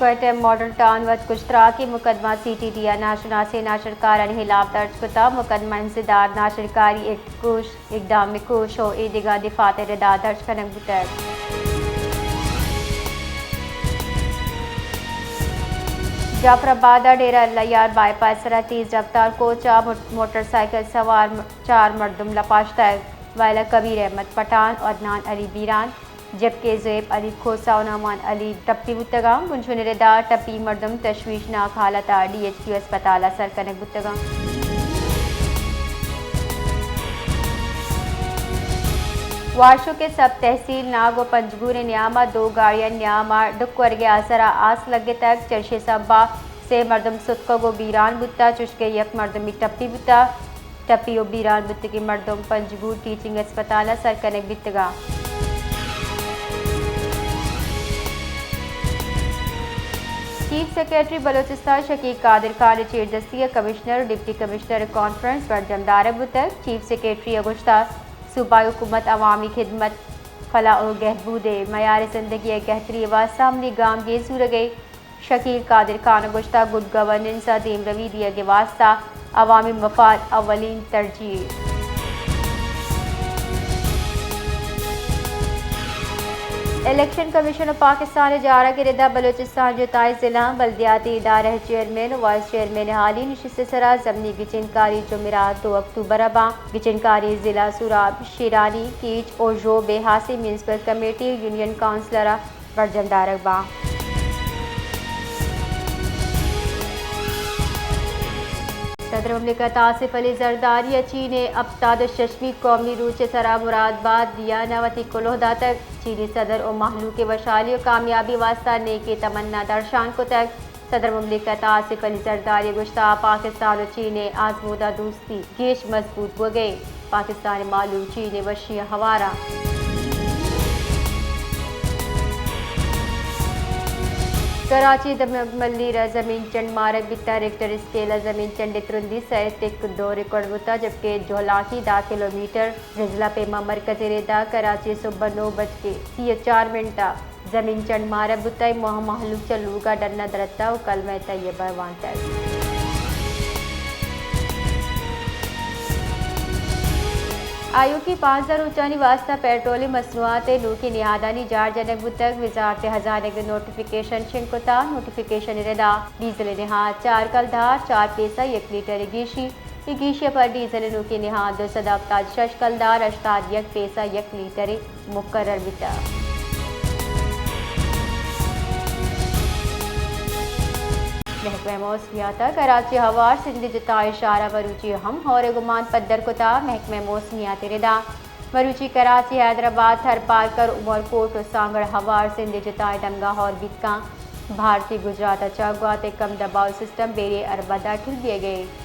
Quetta model town وت کشتراکی مقدمہ C T D ء ناشناسیں ناشرکارانی ہلاپ درج کتگ۔ مقدمہ انسداد ناشرکاری ایکٹ کوش، اقدام کوش و اے دگہ دفعات ء ردا درج کنگ بوتگ۔ جعفر آباد ء ڈیرہ اللہ یار بائی پاس ء سرا تیز رفتار کوچ ء موٹ-، موٹر سائیکل سوار م-، چار مردم لپاشتگ۔ ویلا کبیر احمد پٹھان، عدنان علی بیران، جبکہ زیب علی کھوسہ و نعمان علی ٹپی بوتگاں۔ بنشون ردا ٹپی مردم تشویشناک حالت ء ڈی ایچ کیو اسپتال ء سر کنگ بوتگاں۔ واشوک ء سب تحصیل ناگ و پنجگور ء نیام ء دو گاڑیانی نیام ء ڈک ورگ ء آسر ء آس لگتگ، چرشی سبب ء سے مردم ستکگ و بیران بوتگ، چشکہ یک مردمی ٹپی بوتگ۔ ٹپی و بیران بوتگیں مردم پنجگور ٹیچنگ اسپتال ء سر کنگ بیتگاں۔ چیف سیکرٹری بلوچستان شکیل قادر خان ء چیردستی ء کمشنر و ڈپٹی کمشنر ء کانفرنس برجم دارگ بوتگ۔ چیف سیکرٹری ء گوشتگ، صوبائی حکومت عوامی خدمت، فلاح و گہبود ء معیار زندگی ء گہتری ء واستہ عملی گامگیج زورگ ء شکیل قادر خان ء گوشتگ، گڈ گورننس ء دیمروی دیگ ء واستہ عوامی مفاد اولین ترجیح۔ الیکشن کمیشن ء پاکستان ء جارگ ء ردا بلوچستان جتائیں ضلع بلدیاتی ادارہ چیئرمین و وائس چیئرمین ء حالی نشست ء سرا ضمنی گچینکاری جمعرات دو اکتوبر ء باں۔ گچینکاری ضلع سوراب، شیرانی، کیچ و ژوب ء ہاسیں میونسپل کمیٹی و یونین کونسلر ء برجم دارگ باں۔ صدر مملکت آصف علی زرداری ء چین ء ہپتاد و ششمی قومی روچ ء سرا مراد بات دیان ء وتی کلوہ داتگ۔ چینی صدر و مہلوک ء وشحالی و کامیابی واستہ نیکیں تمنا درشان کتگ۔ صدر مملکت آصف علی زرداری ء گوشتگ، پاکستان و چین ء آزمودہ دوستی گیش مضبوط بوگ ء انت، پاکستان ء مہلوک چین ء وشی ء ہوار انت۔ کراچی ء دمگ ملیر ء زمین چنڈ مارگ بیتگ، ریکٹر اسکیل ء زمین چنڈ ء ترندی سئے ٹک دو ریکارڈ بوتگ، جبکہ جہلانکی دہ کلومیٹر زلزلہ پیما مرکز ء ردا کراچی ء صبح نو بج کے سی و چار منٹ ء زمین چنڈ مارگ بوتگ، ماہ مہلوک چہ لوگ ء ڈن ء درتگ و کلمہ طیبہ ء وانتگ۔ آیوکی پانزدہ روچانی واستہ پیٹرولیم مصنوعات ء نوکیں نہادانی جار جنگ بوتگ، وزارت خزانگ ء نوٹیفکیشن شنگ کتگ، نوٹیفکیشن ء ردا ڈیزل ء نہاد چار کلدار چار پیسہ یک لیٹر ء گیشی، اے گیشی ء پد ڈیزل ء نوکیں نہاد دو سد ہپتاد شش کلدار ہشتاد یک پیسہ یک لیٹرے مقرر بیتگ۔ محکمہ موسمیات ء کراچی ہوار سندھ ء جتائیں شہراں مروچی ہم ہور ء گمان پدر کتگ۔ محکمہ موسمیات ء ردا مروچی کراچی، حیدرآباد، تھرپارکر، عمرکوٹ و سانگڑ ہوار سندھ ء جتائیں دمگاں ہور بیت کنت۔ بھارتی گجرات ء چہ گوات ء کم دباؤ سسٹم بیرے ارب ء داخل بیگ ء انت۔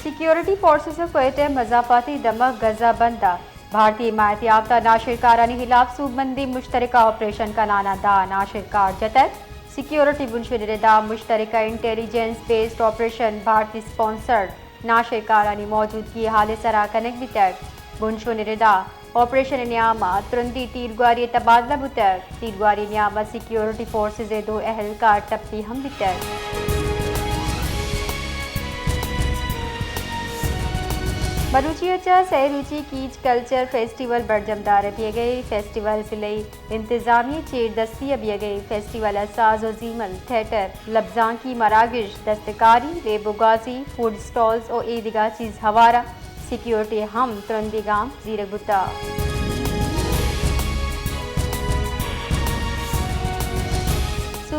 سیکیورٹی فورسز ء کوئٹہ ء مضافاتی دمگ گزہ بند ء بھارتی حمایت یافتہ ناشرکارانی ہلاپ سوبمندیں مشترکہ آپریشن کنان ء دہ ناشرکار جتگ۔ سیکیورٹی بنشون ء ردا مشترکہ انٹیلیجنس بیسڈ آپریشن بھارتی سپانسرڈ ناشرکارانی موجودگی ء حال ء سرا کنگ بیتگ۔ بنشون ء ردا آپریشن ء نیام ء ترندی تیرگواری ء تبادلہ بوتگ۔ تیرگواری ء نیام ء سیکیورٹی فورسز ء دو اہلکار ٹپی ہم بیتگ۔ مروچی ء چہ سئے روچی کیچ کلچر فیسٹیول برجم دارگ بیگ ء انت۔ فیسٹیول ضلعی انتظامی چیر دستی ء بیگ ء انت۔ فیسٹیول ء ساز و زیمل، تھیٹر، لبزانکی مراگش، دستکاری، لیب و گوازی، فوڈ اسٹالز و اے دگہ چیز ہوار انت۔ سیکیورٹی ء ہم ترندی گام زیرگ بوتگ۔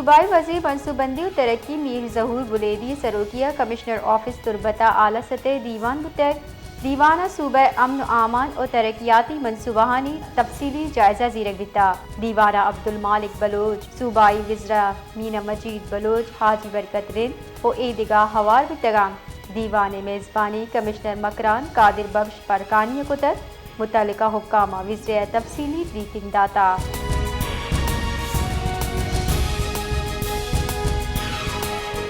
صوبائی وزیر منصوبہ بندی و ترقی میر ظہور بلیدی ء سروکی ء کمشنر آفس تربت ء آلس ء تہ ء دیوان بوتگ۔ دیوان ء صوبہ ء امن و امان و ترقیاتی منصوبہانی تفصیلی جائزہ زیرگ بیتگ۔ دیوان ء عبدالمالک بلوچ، صوبائی وزراء مینا مجید بلوچ، حاجی برکت رند و اے دگہ ہوار بیتگاں۔ دیوان ء میزبانی کمشنر مکران قادر بخش پرکانی ء کتگ۔ متعلقہ حکام ء وزرے ء تفصیلی بریفنگ داتگ۔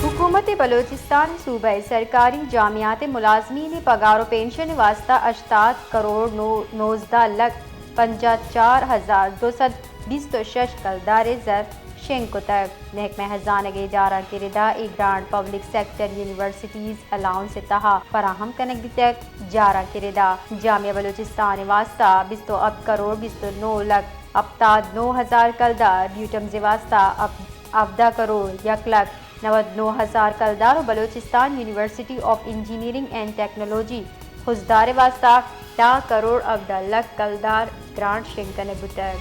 حکومت بلوچستان صوبہ ء سرکاری جامعات ء ملازمین ء پگار و پنشن ء واستہ ہشتاد کروڑ نو-، نوزدہ لکھ پنجاہ چار ہزار دو سد بیست و شش کلدار ء زر شنگ کتگ۔ محکمہ ہزانگ ء جارانک ء ردا اے grant public sector universities allowance ء تہا فراہم کنگ بیتگ۔ جارانک ء ردا جامعہ بلوچستان ء واستہ بیست و ہپت کروڑ بیست و نو لکھ ہپتاد نو ہزار کلدار، بیوٹمز ء واستہ ہپ-، ہبدہ کروڑ یک لکھ نود نو ہزار کلدار و Balochistan university of engineering and technology Khuzdar ء واستہ دہ کروڑ ہبدہ لکھ کلدار گرانٹ شنگ کنگ بوتگ۔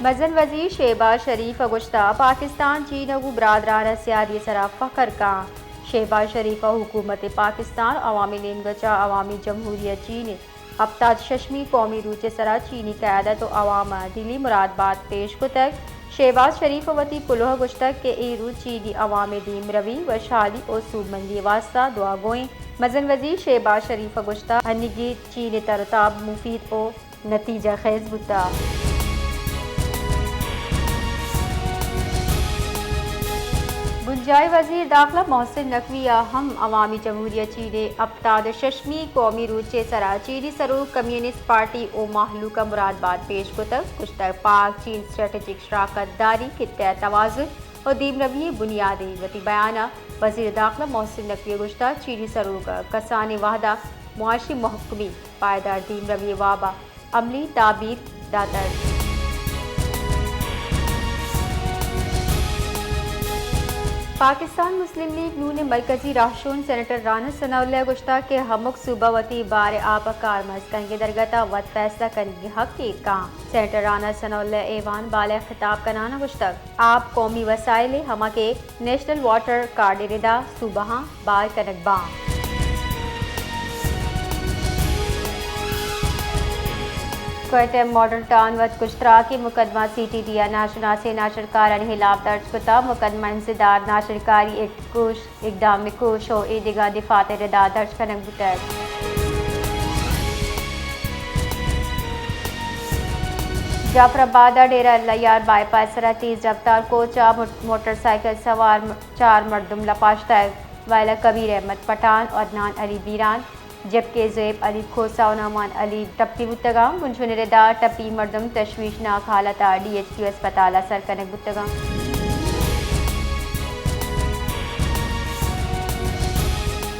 مزن وزیر شہباز شریف ء گوشتگ، پاکستان چین ء گوں برادرانہ سیادی ء سرا فخر کنت۔ شہباز شریف ء حکومت پاکستان ء عوامی نیمگا چہ عوامی جمہوریہ چین ء ہپتاد ششمی قومی روچ ء سرا چینی قیادت و عوام ء دلی مراد بات پیش کتگ۔ شہباز شریف ء وتی کلوہ ء گوشتگ کہ اے روچ چینی عوام ء دیمروی، وشحالی و سوبمندی ء واستہ دعا گو انت۔ مزن وزیر شہباز شریف ء گوشتگ، ہنیگی چین ء تر و تاب مفید و نتیجہ خیز بوتگ۔ بنجاہی وزیر داخلہ محسن نقوی ء ہم عوامی جمہوریہ چین ء ہپتاد و ششمی قومی روچ ء سرا چینی سروک کمیونسٹ پارٹی و مہلوک ء مراد بات پیش کتگ۔ گوشتگ، پاک چین اسٹریٹجک شراکت داری، خطہ ء توازن و دیمروی ء بنیاد انت۔ وتی بیان ء وزیر داخلہ محسن نقوی ء گوشتگ، چینی سروک ء کسانیں وہد ء معاشی مہکمی، پائیدار دیمروی ء واب ء عملی تعبیر داتگ۔ پاکستان مسلم لیگ نون ء مرکزی راہشون سینیٹر رانا ثناء اللہ ء گوشتگ کہ ہمک صوبہ وتی بار ء آپ ء کارمرز کنگ ء درگت ء وت فیصلہ کنگ ء حق ء کاں۔ سینیٹر رانا ثناء اللہ ایوان بالغ خطاب کنان ء گوشتگ، آپ قومی وسائل ء ہما کہ نیشنل واٹر کارڈ ء ردا صوبہاں بار کنگ باں۔ کوئٹہ ماڈل ٹاؤن وت کشتراکی مقدمہ، سی ٹی ڈی ء ناشناسیں ناشرکارانی ہلاپ درج کتگ۔ مقدمہ انسداد ناشرکاری ایکٹ کوش، اقدام کوش و اے دگہ دفعات ء ردا درج کنگ بوتگ۔ جعفر آباد ء ڈیرہ اللہ یار بائی پاس ء سرا تیز رفتار کوچ ء موٹ-، موٹر سائیکل سوار م-، چار مردم لپاشتگ۔ ویلا کبیر احمد پٹھان، عدنان علی بیران، جبکہ زیب علی کھوسہ و نعمان علی ٹپی بوتگاں۔ بنشون ردا ٹپی مردم تشویشناک حالت ء ڈی ایچ کیو اسپتال ء سر کنگ بوتگاں۔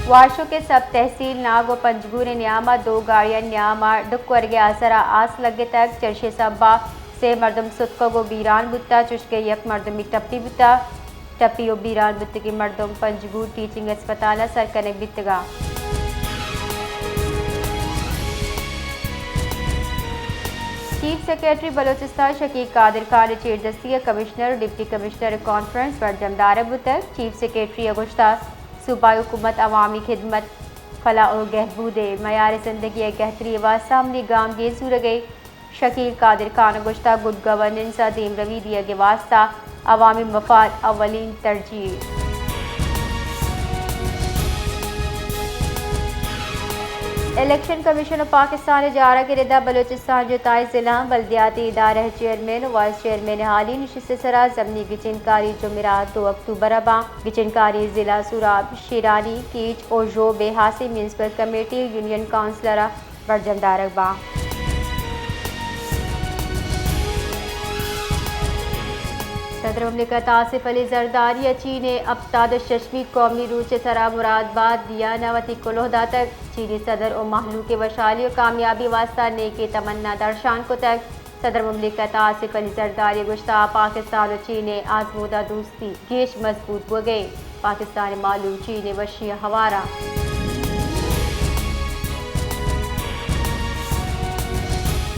واشوک ء سب تحصیل ناگ و پنجگور ء نیام ء دو گاڑیانی نیام ء ڈک ورگ ء آسر ء آس لگتگ۔ چرشی سب ء سے مردم ستکگ و بیران بوتگ، چشکہ یک مردمی ٹپی بوتگ۔ ٹپی و بیران بوتگیں مردم پنجگور ٹیچنگ اسپتال ء سر کنگ بیتگاں۔ چیف سیکرٹری بلوچستان شکیل قادر خان ء چیردستی ء کمشنر و ڈپٹی کمشنر ء کانفرنس برجم دارگ بوتگ۔ چیف سیکرٹری ء گوشتگ، صوبائی حکومت عوامی خدمت، فلاح و گہبود ء معیار زندگی ء گہتری ء واستہ عملی گامگیج زورگ ء شکیل قادر خان ء گوشتگ، گڈ گورننس ء دیمروی دیگ ء واستہ عوامی مفاد اولین ترجیح۔ الیکشن کمیشن ء پاکستان ء جارگ ء ردا بلوچستان ء جتائیں ضلعاں بلدیاتی ادارہ ء چیئرمین و وائس چیئرمین ء حالی نشست ء سرا ضمنی گچین کاری جمعرات دو اکتوبر ء باں۔ گچین کاری ضلع سوراب، شیرانی، کیچ و ژوب ء ہاسیں میونسپل کمیٹی و یونین کونسلر ء برجم دارگ باں۔ صدر مملکت آصف علی زرداری ء چین ء ہپتاد و ششمی قومی روچ ء سرا مراد بات دیان ء وتی کلوہ داتگ۔ چینی صدر و مہلوک ء وشحالی و کامیابی واستہ نیکیں تمنا درشان کتگ۔ صدر مملکت آصف علی زرداری ء گوشتگ، پاکستان و چین ء آزمودہ دوستی گیش مضبوط بوگ ء انت۔ پاکستان ء مہلوک چین ء وشی ء ہوار انت۔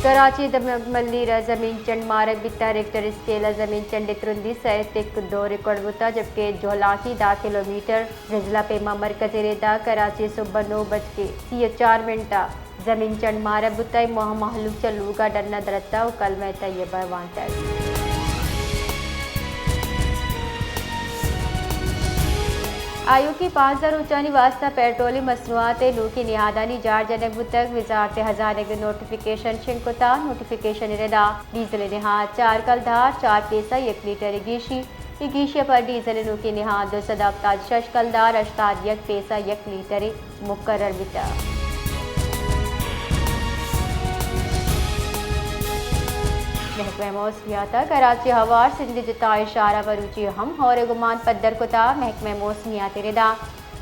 کراچی ءِ دمگ ملیر ءَ زمین چنڈ مارگ بیتگ، ریکٹر اسکیل ءَ زمین چنڈ ءِ ترندی سئے ٹک دو ریکارڈ بوتگ، جبکہ جہلانکی دہ کلومیٹر زلزلہ پیما مرکزی ردا کراچی ءَ سہب ءَ نو بجکے سی ءُ چار منٹ ءَ زمین چنڈ مارگ بوتگ، ماہ مہلوک چہ لوگ ءَ ڈن ءَ درتگ ءُ کلمہ طیبہ وانتگ۔ آیوک ءَ پانزدہ روچانی واستہ پیٹرولیم مصنوعات ءِ نوکیں نہادانی جار جنگ بوتگ، وزارت خزانہ ءَ نوٹیفکیشن شنگ کتگ، نوٹیفکیشن ءِ ردا ڈیزل ءِ نہاد چار کلدار چار پیسہ یک لیٹر ءَ گیشی، اے گیشی ءَ پد ڈیزل ءِ نوکیں نہاد دو سد ہپتاد شش کلدار ہشتاد یک پیسہ یک لیٹر ءَ مقرر بیتگ۔ محکمہ موسمیات ءَ کراچی ءِ ہوار سندھ ءِ جتائیں شہراں مروچی ہم ہور ءِ گمان پدر کتگ۔ محکمہ موسمیات ءِ ردا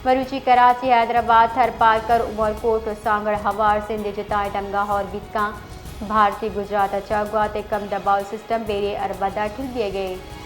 مروچی کراچی، حیدرآباد، تھرپارکر، عمرکوٹ ءُ سانگڑ ہوار سندھ ءِ جتائیں دمگاں ہور بیت کنت۔ بھارتی گجرات ءَ چہ گوات ءَ کم دباؤ سسٹم بیرے اربا داخل بیگ ءَ انت۔